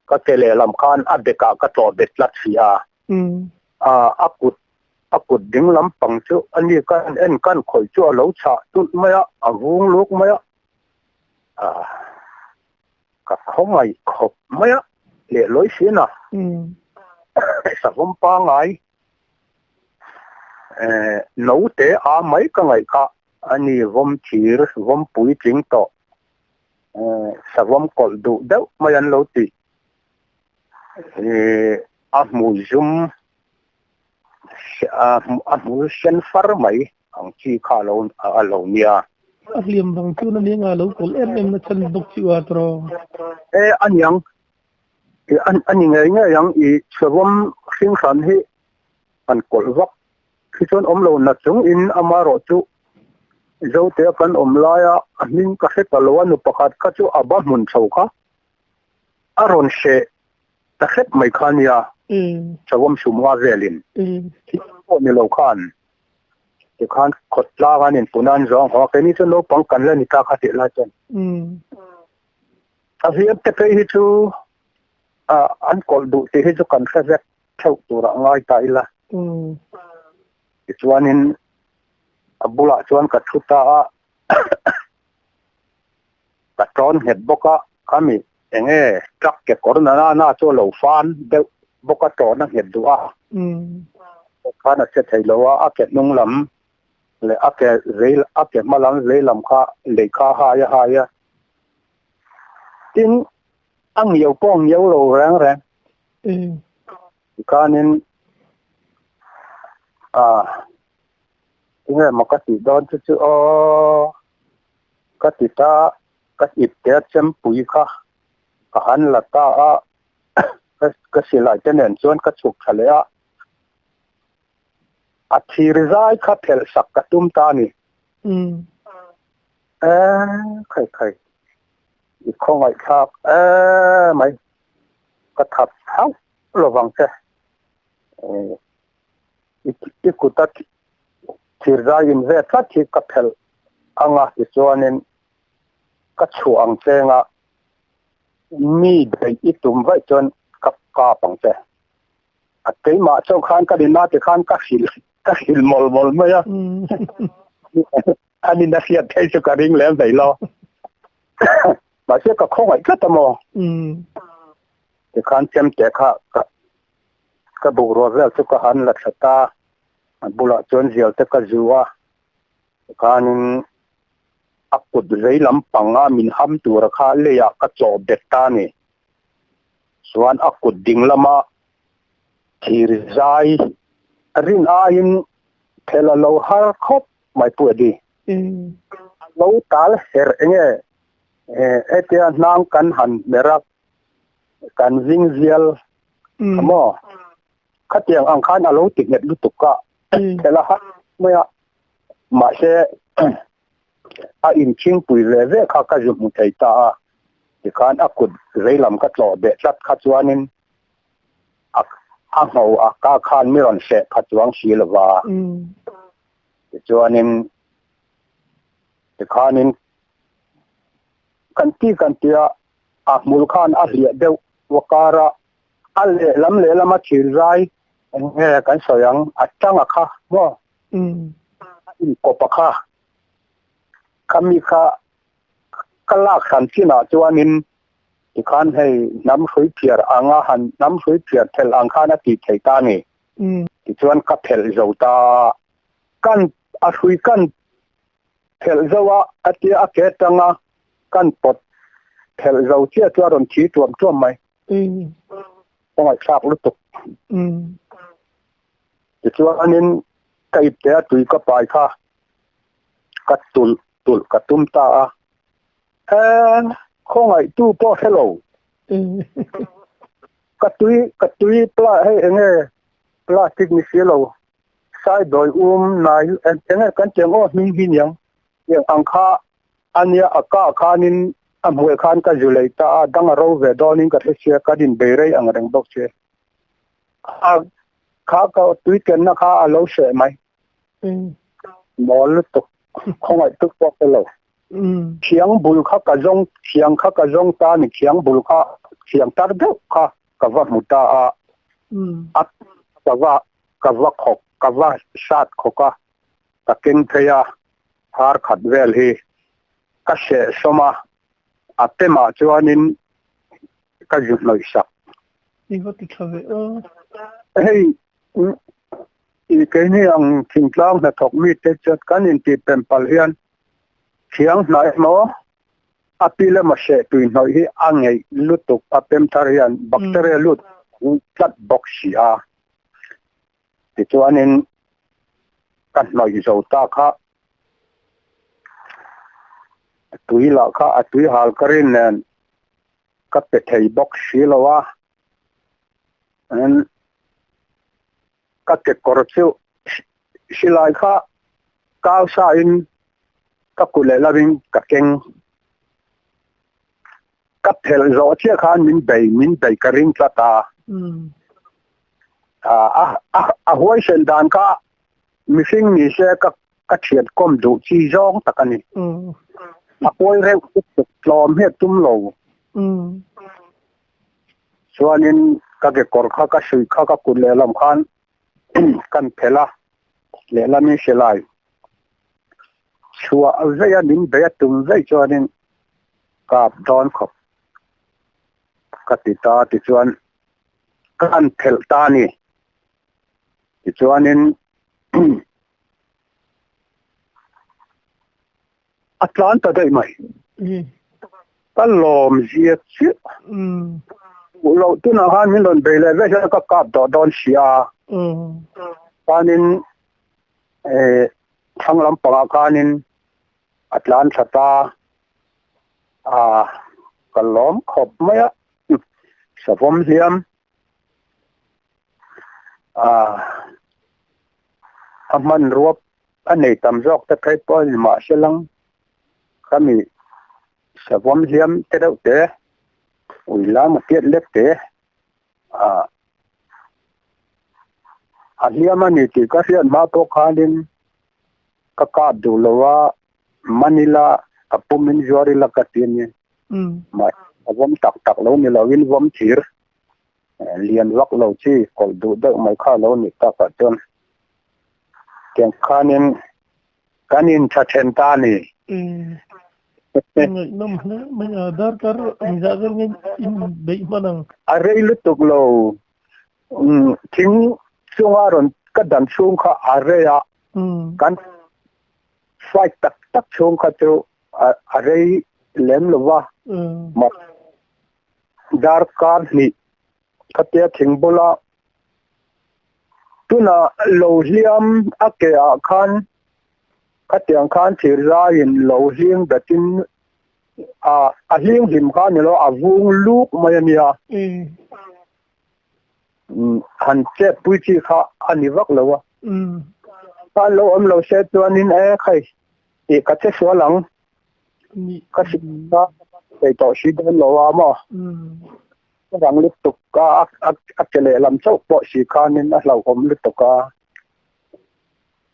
Ka ke lehlam khan a bekah ka tlawh bet tlat si a. A kut a kut ding lampang chu a ni kan en kan khawih chu a lo chhah tulh mai a, a vung luk mai a. Ka khawngaih khawp mai a, lehlawi sin a. Savawm pangai note a mai ka ngaih kha a ni vawm thir vawm puitling tawh. Savawm kawlh duh deuh mai an lo ti. A hmui zum a hmul sen far mai ang chi kha lo a lo nia. A hliam vang chuan a nia lo kawl em em na chhan bawk chu a tawh. E aniang a ni ngei ngei ang i savawm hring hran hi an kawlh vak khi chuan awm lo na chung in amarawh chu Zote a kan awm laia a hming ka hre ta lo a nu pakhat kha chu a ba hmun chho kha a rawn hreh ta hrep mai kha nia Savawm sumnga velin thil pawh ni lo khan tikhan khawtlang an inpun a an zawng haw a keini chu naupang kan la ni ta kha tih lai chuan a hliam te phei hi chu an kawlh duh tih hi chu kan hre vek theuh turah ngai ta ila. Tichuanin a bulah chuan ka thu ta a, ka tawn nghet bawk a, khami enge truck ke kawr na na na chu a lo fan deuh bawk a, tawn a nghet duh a. Khan a che thei lo a, a ke hnung lam leh a ke vei a ke hma lam vei lam kha lei kha a hai a hai a. Tin, a ngiau pawh a ngiau lo reng reng. Tikhanin ah tinge maw ka tih dawn chu chu aw ka ti ta ka ip te a chempui kha ka han la ta a ka silai te nen chuan ka chhuk tha leh a a thir zai kha phelh sak ka tum ta a ni. E khai khai i khawngaihthlak emai. Ka thap hauh lovang che. I kuta thirzai in ve tlat hi ka phelh anga tichuanin ka chhuah ang che nga mi beih i tum vaih chuan ka kap ang che. A keimah chauh khan ka nina tikhan ka hrilh ka hrilh mawlh mawlh mai a. An in a hriat theih chu ka ring lem hlei lo. Mahse ka khawngaih tlat a maw? Tikhan chemte kha ka ka buk rual vel chu ka han la thla ta, a bulah chuan zial te ka zu a, tikhanin a kut vei lampanga min ham tura kha leiah ka chawh bet ta a ni. Chuan a kut ding lama thir zai rin aiin thel a lo har khawp mai pu Eddie. A lo tal her enge hetia hnang kan han hmer a kan zing zial kha maw khatiang ang khan a lo ti nghet lutuk a thel a har mai a mahse a inchhingpui ve ve kha ka zu hmu thei ta a tikhan a kut veilam ka tlawh beh tlat kha chuanin a a ngho a ka khan mi rawn hreh pha chuang si lova tichuanin tikhanin kan ti kan tia a hmul khan a hliah deuh wa kara a lehlam lehlam a thir zai eng nge kan sawi ang a tanga kha maw a inkawp a kha khami kha ka lak hran chinah chuanin tikhan hei hnam hrui phiar anga han hnam hrui phiar thelh ang khan a tih thei ta a ni. Tichuan ka phelh zo ta a, kan a hrui kan phelh zo a, a tia a ke atanga kan pawt phelh zo chiah chu a rawn thi tuam tuam mai. Ka ngaihthlak lutuk. Tichuanin ka ipte a tui ka pai kha ka tulh tulh ka tum ta a, he khawngaihtu pawh hre lo. Ka tui ka tui pla hei enge plastic ni si lo saidawi um nai enge kan tiang aw hming hi niang tiang ang kha ania a kah khanin a hmuh khan ka zu lei ta a dang a ro ve dawnin ka hre sia ka din bei rei ang reng bawk che a kha ka tui kenna kha a lo hreh mai mawl lutuk khawngaih tuk pawh ka lo. Thiang bul kha ka zawng, thiang kha ka zawng ta ni, thiang bul kha, thiang tar deuh kha ka va hmu ta a, a ka va ka va khawk, ka va sat khawk a, ka keng phei a, har khat vel hi ka seh sawm a, a pemah chuanin ka zu hnawih sak. I va ti tha ve aw. Hei i keini ang thingtlang hnathawk mite chuan kan intih pem palh hian Thiang hnah emaw a pi lema hreh tui hnawih hi a ngeih lutuk a pem thar hian bacteria lut. ring tlat bawk si a. Tichuanin ka hnawih zo ta kha a tui lah kha a tui hal ka rin nen ka pe thei bawk si lo a. Ka kekawr chu silai kha kau sa in ka kut leh lovin ka keng. Ka phelh zawh chiah khan min bei min bei ka ring tlat a. A a huaisen dan kha mihring ni se ka ka thian kawm duh chi zawng tak a ni. A pawi reuh lutuk tlawm hi a tum lo. Chuanin ka kekawr kha ka suih kha ka kut lehlam khan kan phelh a, lehlamin silai chhuah veih a min bei a tum veih chuanin kap dawn khawp ka ti ta tichuan ka han phelh ta a ni. Tichuanin A tlan ta daih mai. Ka lawm zia chiah. Duh loh tunah khan min rawn bei leh vek hian ka kap dawh dawn si a. Khanin thlang lampangah khanin a tlan tha ta a, ka lawm khawp mai a. Savawm hliam a hmanrua a nei tam zawk te phei pawh a ni mahse lang khami savawm hliam te deuh te ui lam a tiat lek te ah a hliam a ni tih ka hriat hma pawh khanin ka kap duh lo a Manila ka pum in zuar ila ka ti a ni mahse savawm tak tak lo ni lo in vawm thir Lian vak lo chi kawlh duh deuh mai kha lo nih takah chuan tiang khanin kan intha then ta a ni. Ngaihnawm hle mai a, darkar engzah vel nge in beih hman ang? A rei lutuk lo, thing chunga rawn ka dan chhung kha a rei a, kan fight tak tak chhung kha chu a rei lem lo va, Darkar hnih khatia thing bula tunah lo hliam a ke ah khan khatiang khan thir zaiin lo hling betin a a hling hlim kha ni lo a vung luk mai a nia. Han chet pui chi kha a ni vak lo a. Khan lo awm lo se chuanin e khai tih ka che sual ang. Ka hrilh kha thei tawh si dawn lo a maw? Ka rang lutuk a, a ke lehlam chauh pawh si khanin a hlauhawm lutuk a.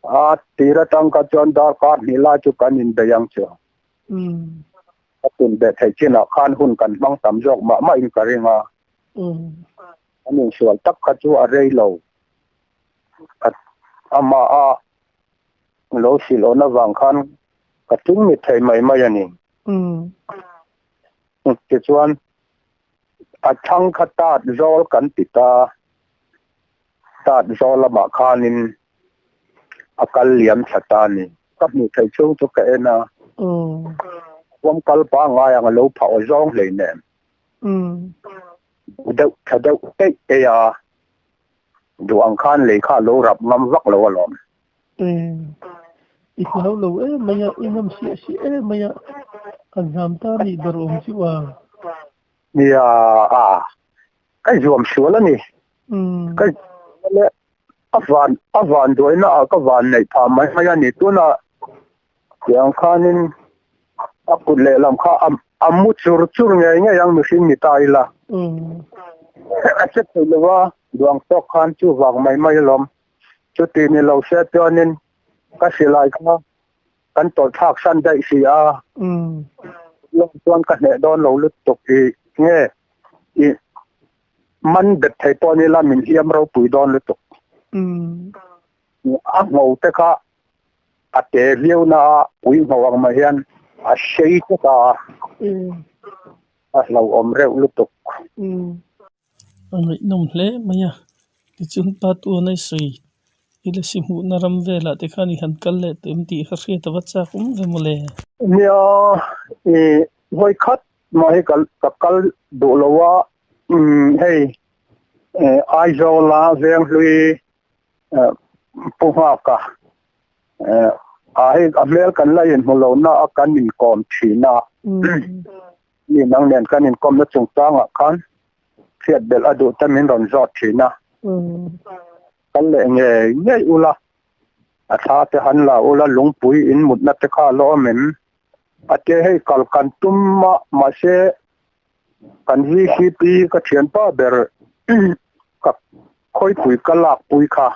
A tir atang kha chuan darkar hnih lai chu kan inbei ang chu. Ka tun beh theih chinah khan hun kan hmang tam zawk mah mahin ka ring a. Kan insual tak kha chu a rei lo. Amah a lo hrilh awm avang khan ka tum ni thei mai mai a ni. Tichuan, a chhang kha tat zawl kan ti ta, tat zawl lamah khanin a kal liam thla ta a ni. Ka hmuh theih chhung chu ka en a, huam kal pangngai ang a lo phah aw zawng hleinem. Deuh tha deuh teih teih a, duh ang khan lei kha a lo rap ngam vak lo alawm. I hlau lo em mai a, i ngam siah siah em mai a, an zam ta nih ber awm chu a. Nia a, ka zuam sual a ni. Ka le a van a van duaina ah ka van neih phah mai mai a ni. Tunah tiang khanin a kut lehlam kha a a mu chur chur ngei ngei ang mihring ni ta ila. A che thei lo a, duang tawk khan chu vang mai mai alawm. Chuti ni lo se chuanin ka silai kha kan tawlh thlak san daih si a, lawm chuan ka hneh dawn lo lutuk i nge i man bet thei pawh ni la min hliam ropui dawn lutuk. A ngho te kha a te viau na a ui ngho ang mai hian a sei tlat a, a hlauhawm reuh lutuk. A ngaihnawm hle mai a, tichuan pa tuan a sawi i la si hmuhna ram velah te khan i han kal leh tawh em tih kha hriat a va chak awm ve mawle. Nia, i vawi khat mah hi ka kal duh lo a, hei. Aizawla Venghlui Pu Nghaka a hei a hmel kan la inhmu lo na a kan inkawm thin a, mi nang nen kan inkawmna chungchangah khan hriat belh a duh te min rawn zawt thin a, kal leh ngei ngei ula, a thla te han la ula lungpui in mutna te kha a la awm em? A tia hei kal kan tum a mahse Kan VCP ka thianpa ber ka khawipui ka lakpui kha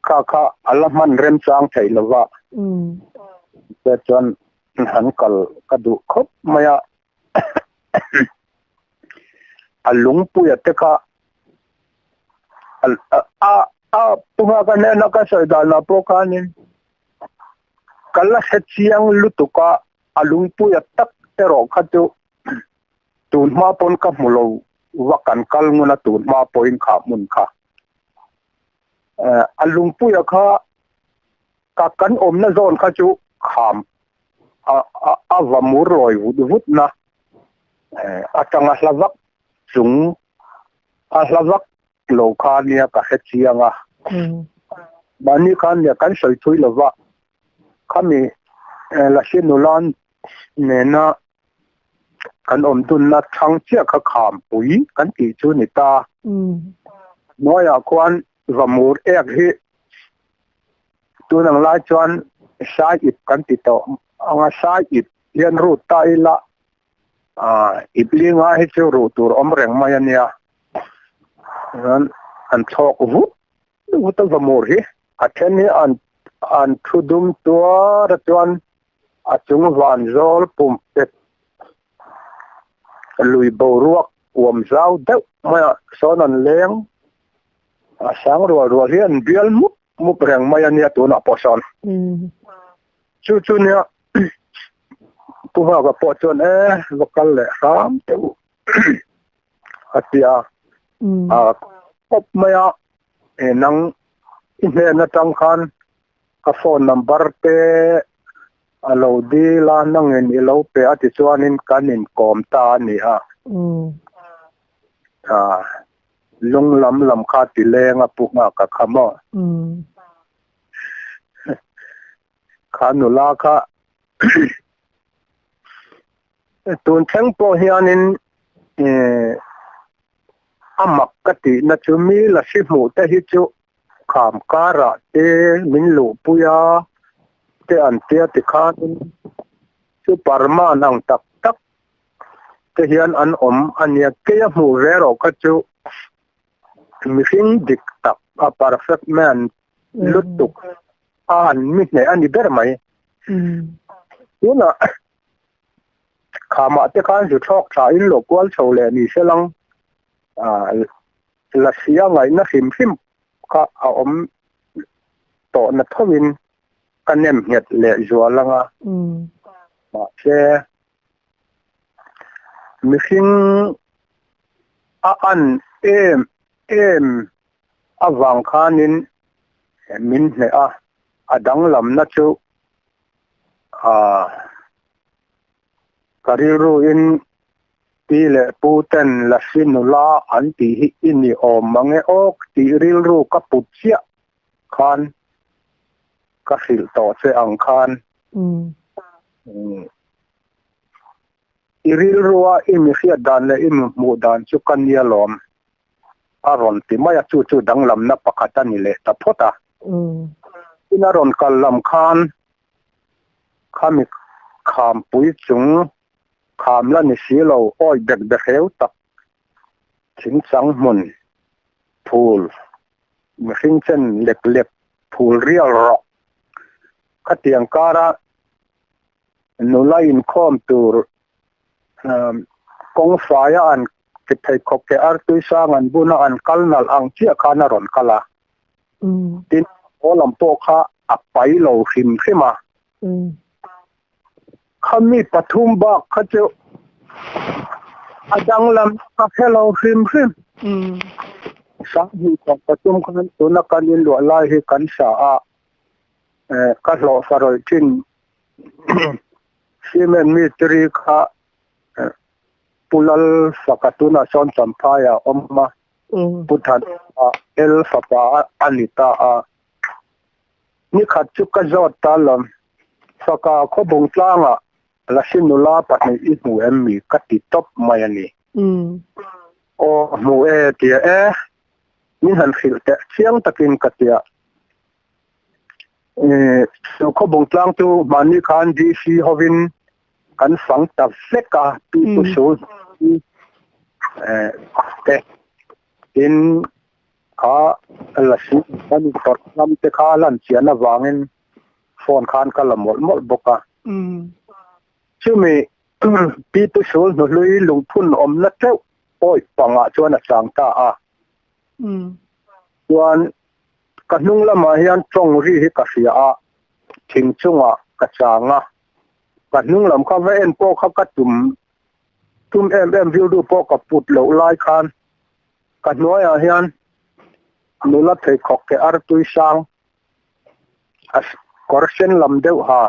kha kha a la hman remchang thei lo va. Te chuan han kal ka duh khawp mai a. A lungpuia te kha a a punga ka hnena ka sawi danah pawh khanin ka la hre chiang lutuk a. A lungpuia tak erawh kha chu tun hma pawn ka hmu lo va kan kal ngun a tun hma pawhin kha hmun kha. A lungpuia kha ka kan awmna zawn kha chu kham a a va mur lawi vut vut na atanga hla vak chung a hla vak lo kha nia ka hre chiang a. Mahni khan nia kan sawi thui lova Khami Lasi nula nena kan awm dunna thlang chiah kha khampui kan tih chu ni ta. Hnuaiah khuan Vamur ek hi tun ang lai chuan sai ip kan ti tawh ang a, sai ip hian rut ta ila ip linga hi chu ruh tur awm reng mai a nia. Chuan an thlawk vut vut a Vamur hi. A then hi an an thu dum tuar a chuan a chung van zawl pum pet lui boruak uam zau deuh mai ah sawn an leng a sang rual rual hi an bial mup mup reng mai a nia tunah pawh sawn. Chu chu nia Pu Nghaka pawh chuan e va kal leh hram teh u a ti a, a kawp mai a. E nang i hnen atang khan ka phone number te a lo dil a, nangin i lo pe a tichuanin kan inkawm ta a ni a. Lung lam lam kha ti leng a pu nghak a kha maw? Kha nula kha Tun thleng pawh hianin a mak ka tihna chu mi lasi hmuh te hi chu kham karah te min luhpui a te an tia tikhanin chu Parman ang tak tak te hian an awm a nia. Keia hmuh ve erawh kha chu mihring dik tak a perfect man lutuk a an mi hneh a ni ber mai. Tunah Khamah te khan zu thlawk tha in lo kual chho leh ni se lang la sia ngaihna hrim hrim kha a awm tawh na tho in ka nem nghet leh zual ang a. Mahse mihring a an em em avang khanin min hneh a, a danglamna chu Ka rilruin pi leh pu ten Lasi nula an tih hi i ni awm mang e aw tih rilru ka put chiah khan ka hrilh tawh che ang khan i rilrua i mi hriat dan leh i mi hmuh dan chu ka nia lawm a rawn ti mai a, chu chu danglamna pakhat a ni leh ta phawt a. Tin a rawn kal lam khan Khami khampui chung kham la ni si lo, awi bek behreu tak thingchang hmun phul mihring chen lek lek phul rial rawk khatiang kara nula inkhawm tur kawng faia an ti pheikhawk ke artui sang an buna an kal nalh ang chiah khan a rawn kal a. Tin, haw lam pawh kha a pai lo hrim hrim a. Khami pathum bak kha chu a danglam ka hre lo hrim hrim. Sanghnih thawk pathum khan tuna kan inluah lai hi kan sa a, ka hlawh farawih thin cement mi tiri kha. Pu Lal faka tunah sawn Champhai ah a awm a, Pu Thana El fapa a ni ta a. Nikhat chu ka zawt ta lawm, Faka khawbung tlangah Lasi nula pahnih i hmu em mi ka ti tawp mai a ni. Aw hmu e tia e, min han hrilh teh chiang takin ka tia. Chu khawbung tlang chu hmanni khan DC hovin kan fang ta vek a, pi pu sul te tin kha lasi kan tawrh lam te kha lan chian avangin phone khan ka la mawlh mawlh bawk a. Chumi pi pu sul hnuhlui lungphun awmna teuh pawi pangah chuan a chang ta a. Chuan ka hnung lamah hian tawng ri hi ka hria a, thing chungah ka chang a. Ka hnung lam kha va en pawh kha ka tum tum em em rilru pawh ka put loh lai khan ka hnuaiah hian nula pheikhawk ke artui sang a kawr sen lam deuh ha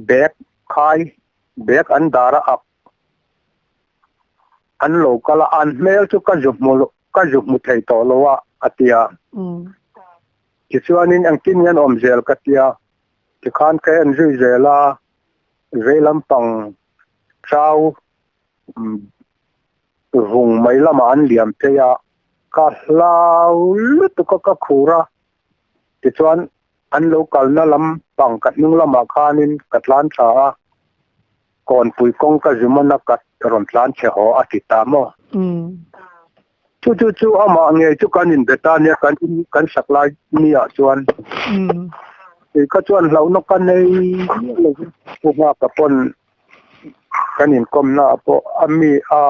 bag khai bag an dar a ak an lo kal a an hmel chu ka zu hmu ka zu hmu thei tawh lo a a ti a tichuanin engtin nge an awm zel ka ti a tikhan ka en zui zel a vei lampang chau vung mai lamah an liam phei a ka hlau lutuk a ka khur a. Tichuan, an lo kalna lam pang ka hnung lamah khanin ka tlan tha a, kawnpui kawng ka zu man a ka rawn tlan chhe haw a ti ta maw? Chu chu chu amah ngei chu kan inbe ta nia kan kan sak lai niah chuan kei kha chuan hlauhna ka nei miah lo va, Pu Nghaka pawn kan inkawmna ah pawh a mi a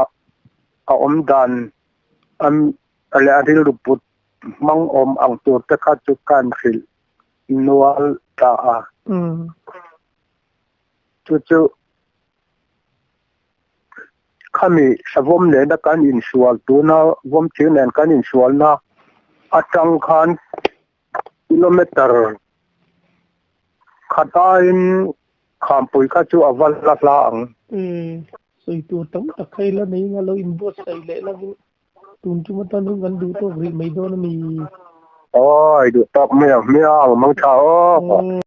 a awm dan a leh a rilru put Hmang awm ang tur te kha chu kan hrilh nual ta a. Chu chu khami savawm nena kan insual tuna vawmthir nen kan insualna atang khan kilometer khat aiin khampui kha chu a va la hla ang. Sawi tur tam tak kha ila nei nga lo inbuatsaih leh lovin Tun tum atan chu kan duh tawk rih mai dawn a ni. Awi duh tawk mai ang hmiang mang tha aw.